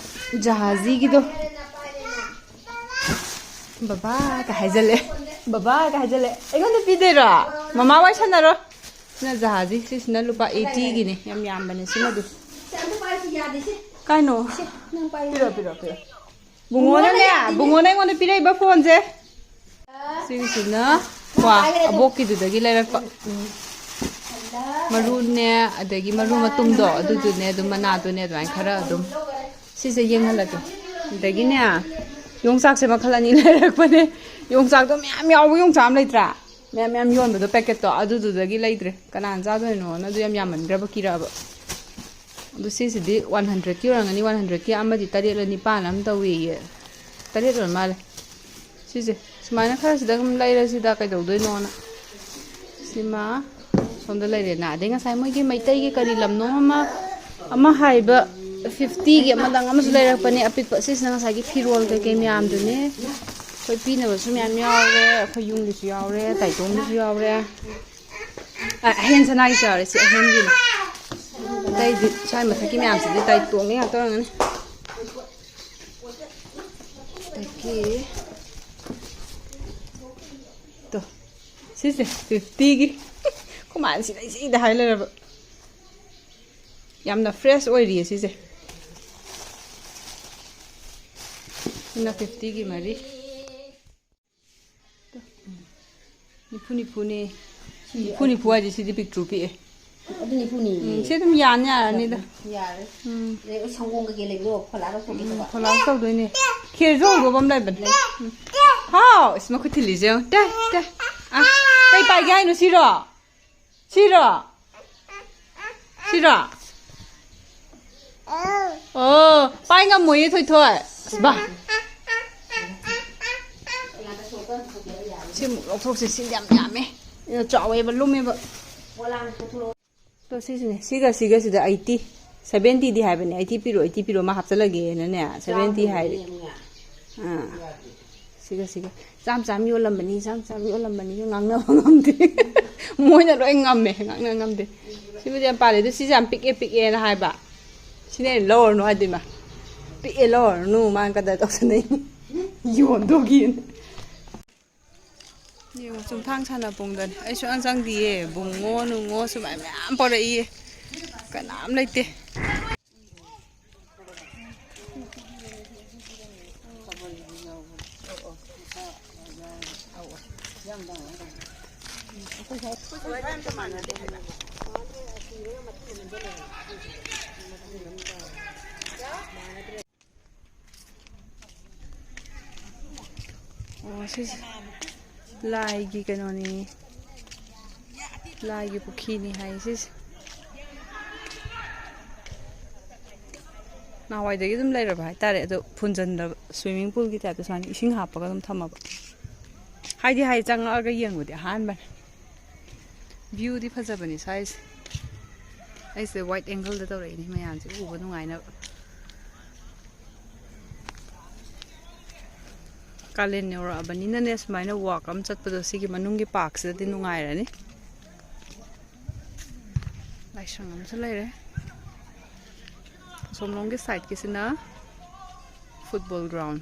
ꯖꯍꯥꯖꯤꯒꯤꯗꯣ꯫ ꯕꯕꯥꯒ ꯍꯥꯏꯖꯜꯂꯦ꯫ ꯕꯕꯥꯒ ꯍꯥꯏꯖꯜꯂꯦ꯫ ꯑꯩꯉꯣꯟꯗ ꯄꯤꯗꯣꯏꯔꯣ? ꯃꯃꯥ ꯋꯥꯏ ꯁꯥꯟꯅꯔꯣ꯫ ꯁꯤꯅ ꯖꯍꯥꯖꯤ, ꯁꯤꯁꯤꯅ ꯂꯨꯄꯥ ꯑꯩꯠꯇꯤꯒꯤꯅꯦ꯫ ꯌꯥꯝ ꯌꯥꯝꯕꯅꯦ ꯁꯤꯃꯗꯤ꯫ ꯁꯦ, ꯑꯝꯇ ꯄꯥꯏꯁꯤ, ꯌꯥꯗꯦ ꯁꯦ꯫ ꯀꯥꯏꯅꯣ? ꯁꯦ, ꯅꯪ ꯄꯥꯏꯌꯨ꯫ ꯄꯤꯔꯣ, ꯄꯤꯔꯣ, ꯄꯤꯔꯣ꯫ ꯕꯨꯡꯉꯣꯅꯅꯦ, ꯌꯥꯗꯦꯅꯦ꯫ ꯕꯨꯡꯉꯣꯅ ꯑꯩꯉꯣꯟꯗ ꯄꯤꯔꯛꯏꯕ ꯐꯣꯟꯁꯦ꯫ ꯁꯤꯒꯤꯁꯤꯅ ꯀ꯭ꯋꯥ, ꯑꯕꯣꯛꯀꯤꯗꯨꯗꯒꯤ ꯂꯩꯔꯛꯄ꯫ ꯃꯔꯨꯅꯦ, ꯑꯗꯒꯤ ꯃꯔꯨ ꯃꯇꯨꯝꯗꯣ, ꯑꯗꯨꯗꯨꯅꯦ, ꯑꯗꯨꯝ ꯃꯅꯥꯗꯨꯅꯦ, ꯑꯗꯨꯃꯥꯏꯅ ꯈꯔ ꯑꯗꯨꯝ꯫ ꯁꯤꯁꯦ ꯌꯦꯡꯍꯜꯂꯛꯀꯦ꯫ ꯑꯗꯒꯤꯅꯦ, ꯌꯣꯡꯆꯥꯛꯁꯦ ꯃꯈꯜ ꯑꯅꯤ ꯂꯩꯔꯛꯄꯅꯦ꯫ ꯌꯣꯡꯆꯥꯛꯇꯣ ꯃꯌꯥꯝ ꯌꯥꯎꯕ ꯌꯣꯡꯆꯥꯛ ꯑꯃ ꯂꯩꯇ꯭ꯔꯥ? ꯃꯌꯥꯝ ꯃꯌꯥꯝ ꯌꯣꯟꯕꯗꯣ, ꯄꯦꯀꯦꯠꯇꯣ, ꯑꯗꯨꯗꯨꯗꯒꯤ ꯂꯩꯗ꯭ꯔꯦ꯫ ꯀꯅꯥꯅ ꯆꯥꯗꯣꯏꯅꯣꯅ ꯑꯗꯨ ꯌꯥꯝ ꯌꯥꯝꯃꯟꯈ꯭ꯔꯕ ꯀꯤꯔꯛꯑꯕ꯫ ꯑꯗꯨ ꯁꯤꯁꯤꯗꯤ ꯋꯥꯟ ꯍꯟꯗ꯭ꯔꯦꯗꯀꯤ ꯑꯣꯏꯔꯝꯒꯅꯤ, ꯋꯥꯟ ꯍꯟꯗ꯭ꯔꯦꯗꯀꯤ ꯑꯃꯗꯤ ꯇꯔꯦꯠꯂ ꯅꯤꯄꯥꯟ ꯑꯃ ꯇꯧꯋꯦꯌꯦ꯫ ꯇꯔꯦꯠ ꯑꯣꯏꯔ ꯃꯥꯜꯂꯦ꯫ ꯁꯤꯁꯦ ꯁꯨꯃꯥꯏꯅ ꯈꯔꯁꯤꯗ ꯑꯗꯨꯝ ꯂꯩꯔꯁꯤꯗ, ꯀꯩꯗꯧꯗꯣꯏꯅꯣꯅ꯫ ꯁꯤꯃ ꯁꯣꯝꯗ ꯂꯩꯔꯦꯅ꯫ ꯑꯗꯩ ꯉꯁꯥꯏ ꯃꯣꯏꯒꯤ ꯃꯩꯇꯩꯒꯤ ꯀꯔꯤ ꯂꯝꯅꯣ ꯑꯃ, ꯑꯃ ꯍꯥꯏꯕ, ꯐꯤꯐꯇꯤꯒꯤ ꯑꯃꯗꯪ ꯑꯃꯁꯨ ꯂꯩꯔꯛꯄꯅꯦ ꯑꯄꯤꯛꯄ꯫ ꯁꯤꯁꯤꯅ ꯉꯁꯥꯏꯒꯤ ꯐꯤꯔꯣꯜ ꯀꯩꯀꯩ ꯃꯌꯥꯝꯗꯨꯅꯦ꯫ ꯑꯩꯈꯣꯏ ꯄꯤꯅꯕꯁꯨ ꯃꯌꯥꯝ ꯌꯥꯎꯔꯦ, ꯑꯩꯈꯣꯏ ꯌꯨꯝꯒꯤꯁꯨ ꯌꯥꯎꯔꯦ, ꯇꯥꯏꯇꯣꯝꯒꯤꯁꯨ ꯌꯥꯎꯔꯦ꯫ ꯑ, ꯑꯍꯦꯟ ꯁꯅꯥꯒꯤꯁꯨ ꯌꯥꯎꯔꯦ, ꯁꯤ ꯑꯍꯦꯟꯒꯤꯅꯤ꯫ ꯑꯇꯩꯗꯤ ꯁ꯭ꯋꯥꯏ ꯃꯊꯛꯀꯤ ꯃꯌꯥꯝꯁꯤꯗꯤ ꯇꯥꯏꯇꯣꯝꯒꯤ ꯉꯥꯛꯇ ꯑꯣꯏꯔꯝꯒꯅꯤ꯫ ꯑꯗꯒꯤ ꯇꯣ, ꯁꯤꯁꯦ ꯐꯤꯐꯇꯤꯒꯤ꯫ ꯈꯨꯃꯥꯟꯁꯤ ꯂꯩꯁꯤꯗ ꯍꯥꯏ ꯂꯩꯔꯕ꯫ ꯌꯥꯝꯅ ꯐ꯭ꯔꯦꯁ ꯑꯣꯏꯔꯤꯌꯦ ꯁꯤꯁꯦ꯫ ꯁꯤꯅ ꯐꯤꯐꯇꯤꯒꯤ ꯃꯔꯤ꯫ ꯅꯤꯐꯨ ꯅꯤꯐꯨꯅꯦ꯫ ꯁꯤ ꯅꯤꯐꯨ ꯅꯤꯐꯨ ꯍꯥꯏꯁꯦ ꯁꯤꯗꯤ ꯄꯤꯛꯇ꯭ꯔꯨ ꯄꯤꯛꯑꯦ꯫ ꯑꯗꯨ ꯅꯤꯐꯨꯅꯤ꯫ ꯎꯝ, ꯁꯤ ꯑꯗꯨꯝ ꯌꯥꯅꯤ ꯌꯥꯔꯅꯤꯗ꯫ ꯌꯥꯔꯦ꯫ ꯎꯝ꯫ ꯑꯗꯩ ꯁꯪꯒꯣꯝ ꯀꯩꯀꯩ ꯂꯩꯕꯗꯣ ꯐꯣꯂꯥꯗ ꯁꯣꯛꯀꯦ ꯎꯝ, ꯇꯧꯕ꯫ ꯐꯣꯂꯥꯗ ꯇꯧꯗꯣꯏꯅꯦ꯫ ꯈꯦꯔꯁꯨ ꯍꯧꯗꯣꯛꯄ ꯑꯃ ꯂꯩꯕꯅꯦ꯫ ꯎꯝ꯫ ꯍꯥꯎ! ꯏꯁ, ꯃꯈꯨꯠ ꯊꯤꯜꯂꯤꯁꯦ ꯌꯦꯡꯉꯨ꯫ ꯇꯦ, ꯇꯦ꯫ ꯑ, ꯀꯩ ꯄꯥꯏꯒꯦ ꯍꯥꯏꯅꯣ? ꯁꯤꯔꯣ? ꯁꯤꯔꯣ? ꯁꯤꯔꯣ? ꯑꯣ, ꯄꯥꯏ ꯉꯝꯃꯣꯏꯌꯦ, ꯊꯣꯏꯊꯣꯏ꯫ ꯑꯁ, ꯕꯥ꯫ ꯁꯤꯃꯨꯛ ꯂꯧꯊꯣꯛꯁꯦ, ꯁꯤ ꯌꯥꯝ ꯌꯥꯝꯃꯦ꯫ ꯆꯥꯎꯋꯦꯕ, ꯂꯨꯝꯃꯦꯕ꯫ ꯑꯗꯣ ꯁꯤꯁꯤꯅꯦ, ꯁꯤꯒ ꯁꯤꯒꯁꯤꯗ ꯑꯩꯠꯇꯤ, ꯁꯚꯦꯟꯇꯤꯗꯤ ꯍꯥꯏꯕꯅꯦ꯫ ꯑꯩꯠꯇꯤ ꯄꯤꯔꯣ, ꯑꯩꯠꯇꯤ ꯄꯤꯔꯣ, ꯃꯥ ꯍꯥꯞꯆꯜꯂꯒꯦꯅꯅꯦ, ꯁꯚꯦꯟꯇꯤ ꯍꯥꯏꯔꯦ꯫ ꯑꯥ꯫ ꯁꯤꯒ ꯁꯤꯒ ꯆꯥꯝ ꯆꯥꯝ ꯌꯣꯜꯂꯝꯕꯅꯤ, ꯆꯥꯝ ꯆꯥꯝ ꯌꯣꯜꯂꯝꯕꯅꯤ, ꯉꯥꯡꯅꯕ ꯉꯝꯗꯦ꯫ ꯃꯣꯏꯅ ꯂꯣꯏ ꯉꯝꯃꯦ, ꯉꯥꯡꯅ ꯉꯝꯗꯦ꯫ ꯁꯤꯕꯨꯗꯤ ꯌꯥꯝ ꯄꯥꯜꯂꯦ, ꯑꯗꯨ ꯁꯤꯁꯦ ꯌꯥꯝ ꯄꯤꯛꯑꯦ, ꯄꯤꯛꯑꯦꯅ ꯍꯥꯏꯕ꯫ ꯁꯤꯅ ꯑꯩꯅ ꯂꯧꯔꯅꯨ ꯍꯥꯏꯗꯣꯏꯃ꯫ ꯄꯤꯛꯑꯦ, ꯂꯧꯔꯅꯨ, ꯃꯥꯅ ꯀꯗꯔ ꯇꯧꯁꯟꯅꯩ꯫ ꯌꯣꯟꯗꯣꯒꯤꯅ꯫ ꯌꯦꯡꯉꯣ, ꯆꯨꯝꯊꯥꯡ ꯁꯥꯟꯅꯄꯨꯡꯗꯅꯤ꯫ ꯑꯩ ꯁꯨꯡꯆꯪ ꯆꯪꯗꯤꯌꯦ꯫ ꯕꯨꯡꯉꯣ ꯅꯨꯡꯉꯣ ꯁꯨꯃꯥꯏ ꯃꯌꯥꯝ ꯄꯣꯔꯛꯏꯌꯦ꯫ ꯀꯅꯥꯝ ꯂꯩꯇꯦ꯫ ꯑꯣ, ꯁꯤꯁꯦ ꯂꯥꯏꯒꯤ ꯀꯩꯅꯣꯅꯤ, ꯂꯥꯏꯒꯤ ꯄꯨꯈ꯭ꯔꯤꯅꯤ ꯍꯥꯏ ꯁꯤꯁꯦ꯫ ꯅꯍꯥꯟꯋꯥꯏꯗꯒꯤ ꯑꯗꯨꯝ ꯂꯩꯔꯕ ꯍꯥꯏꯇꯥꯔꯦ, ꯑꯗꯣ ꯐꯨꯟꯖꯟꯗꯕ, swimming poolꯒꯤ typeꯇ ꯁꯨꯃꯥꯏꯅ ꯏꯁꯤꯡ ꯍꯥꯞꯄꯒ ꯑꯗꯨꯝ ꯊꯝꯃꯕ꯫ ꯍꯥꯏꯗꯤ ꯍꯥꯏ, ꯆꯪꯉꯛꯑꯒ ꯌꯦꯡꯕꯗꯤ ꯑꯍꯥꯟꯕꯅꯦ꯫ Viewꯗꯤ ꯐꯖꯕꯅꯤ ꯁ꯭ꯋꯥꯏꯁꯦ꯫ ꯑꯩꯁꯦ wide angleꯗ ꯇꯧꯔꯛꯏꯅꯤ ꯃꯌꯥꯝꯁꯦ ꯎꯕ ꯅꯨꯡꯉꯥꯏꯅꯕ꯫ ꯀꯥꯂꯦꯟ ꯌꯧꯔꯛꯑꯕꯅꯤꯅꯅꯦ, ꯁꯨꯃꯥꯏꯅ walk ꯑꯃ ꯆꯠꯄꯗꯣ ꯁꯤꯒꯤ ꯃꯅꯨꯡꯒꯤ parkꯁꯤꯗꯗꯤ ꯅꯨꯡꯉꯥꯏꯔꯅꯤ꯫ ꯂꯥꯏꯁꯪ ꯑꯃꯁꯨ ꯂꯩꯔꯦ꯫ ꯑꯁꯣꯝꯂꯣꯝꯒꯤ sideꯀꯤꯁꯤꯅ football ground꯫